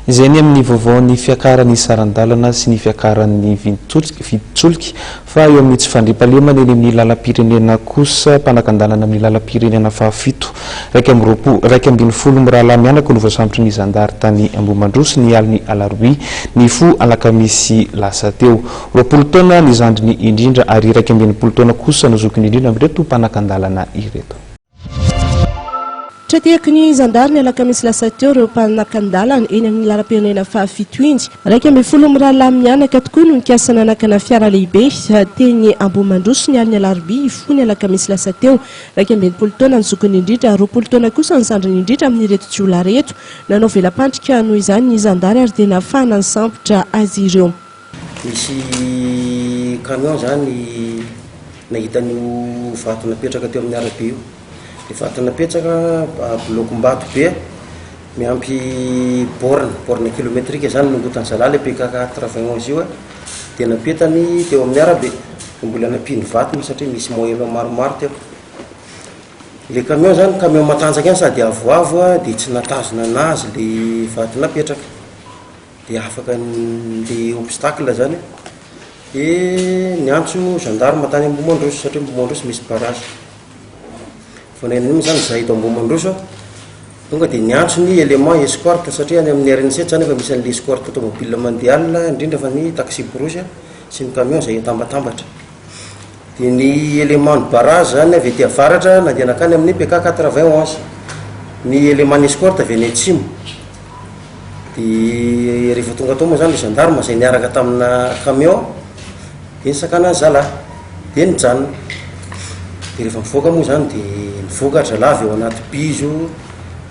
Izay ny amin'ny vaovaon'ny fiakaran'ny saran-dalana sy ny fiakaran'ny vidin-tsolika fa eo amin'ny tsy fandriampahalemana eny amin'ny lalam-pirenena kosa, mpanakan-dalana amin'ny lalam-pirenena fahafito, 21, 11 mirahalahy mianaka no voasambotry ny zandary tany Ambohimandroso ny alin'ny alarobia nifoha alakamisy lasa teo. 20 taona ny zandriny indrindra ary 61 taona kosa no zokiny indrindra amin'ireto mpanakan-dalana ireto. Tra-tehaky ny zandary ny alakamisy lasa teo ireo mpanakan-dalana eny amin'ny lalam-pirenena fahafito iny. 11 mirahalahy mianaka tokoa no nikasa nanakana fiara lehibe teny Ambohimandroso ny alin'ny alarobia hifoha ny alakamisy lasa teo. 61 taona ny zokiny indrindra ary 20 taona kosa ny zandriny indrindra amin'ireto jiolahy ireto. Nanao vela-pandrika noho izany ny zandary ary dia nahafahana nisambotra azy ireo. Nisy camion zany nahita an'io vato napetraka teo amin'ny arabe io. Ilay vato napetraka bloc-mbato be miampy borne, borne kilometrika zany nongotan'ny zalahy ilay PK 91 io dia napetany teo amin'ny arabe. Mbola nampiany vato moa satria misy moellon maromaro teo. Ilay camion zany camion matanjaka ihany sady avoavo dia tsy nahatazona anazy ilay vato napetraka. Dia afaka le obstacle zany de niantso gendarme tany Ambohimandroso satria Ambohimandroso misy barrage. Vao naheno an'iny zany zahay eto Ambohimandroso tonga de niantso ny élément escorte satria any amin'ny RN7 zany efa misy an'le escorte automobile mandeha alina indrindra fa ny taxi brousse sy ny camion zay atambatambatra. Dia ny élément ny barrage zany avy aty avaratra nandeha nankany amin'ny PK 91. Ny élément ny escorte avy any atsimo. Dia rehefa tonga tao moa zany le gendarme izay niaraka tamina camion dia nisakana ny zalahy dia nijanona. Dia rehefa nivoaka moa zany dia nivoaka ry zalahy avy ao anaty bizo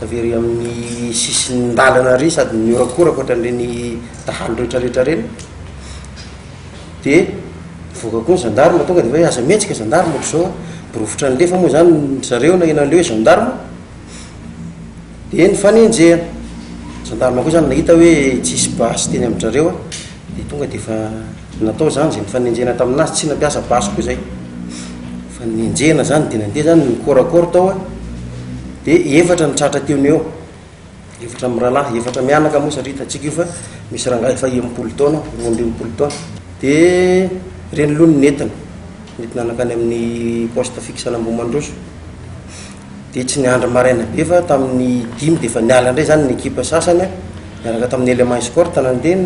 avy ery amin'ny sisin-dalana ary sady nihorakoraka ohatran'ireny dahalo rehetrarehetra ireny. Dia nivoaka koa ny gendarme tonga dia hoe aza mihetsika gendarme ohatr'izao a, mirofotra nilefa moa zany ry zareo naheno an'ilay hoe gendarme, dia nifanenjehana. Gendarme koa zany nahita hoe tsisy basy teny amin-dry zareo a, dia tonga dia efa natao zany izay nifanenjehana tamin'azy, tsy nampiasa basy koa izay fa nenjehina zany dia nandeha zany ny corps à corps tao a, dia efatra no tratra teo no eo. Efatra mirahalahy, efatra mianaka moa satria hitantsika io fa misy rangahy efa 60 taona, 62 taona. Dia ireny aloha no nentina, nentina nankany amin'ny poste fixe an'Ambohimandroso. Dia tsy niandry maraina be fa tamin'ny dimy dia efa niala indray izany ny ekipa sasany niaraka tamin'ny élément escorte nandeha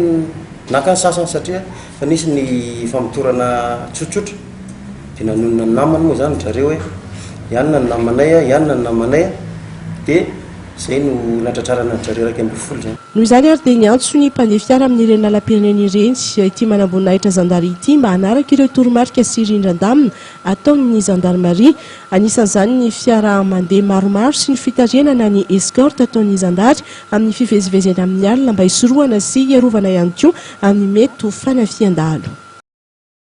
naka ny sasany satria efa nisy ny famotorana tsotsotra. Dia nanonona ny namany moa izany ry zareo hoe i anona ny namanay a, i anona ny namanay a. Dia Izay no natratrarana an-dry zareo 11 izany. Noho izany ary dia niantso ny mpandeha fiara amin'ireny lalam-pirenena ireny ity manamboninahitra zandary ity mba hanaraka ireo toromarika sy rindran-damina ataon'ny zandarimaria. Anisan'izany ny fiara mandeha maromaro sy ny fitarihana na ny escorte ataon'ny zandary amin'ny fivezivezena amin'ny alina mba hisorohana sy hiarovana ihany koa amin'ny mety ho fanafihan-dahalo.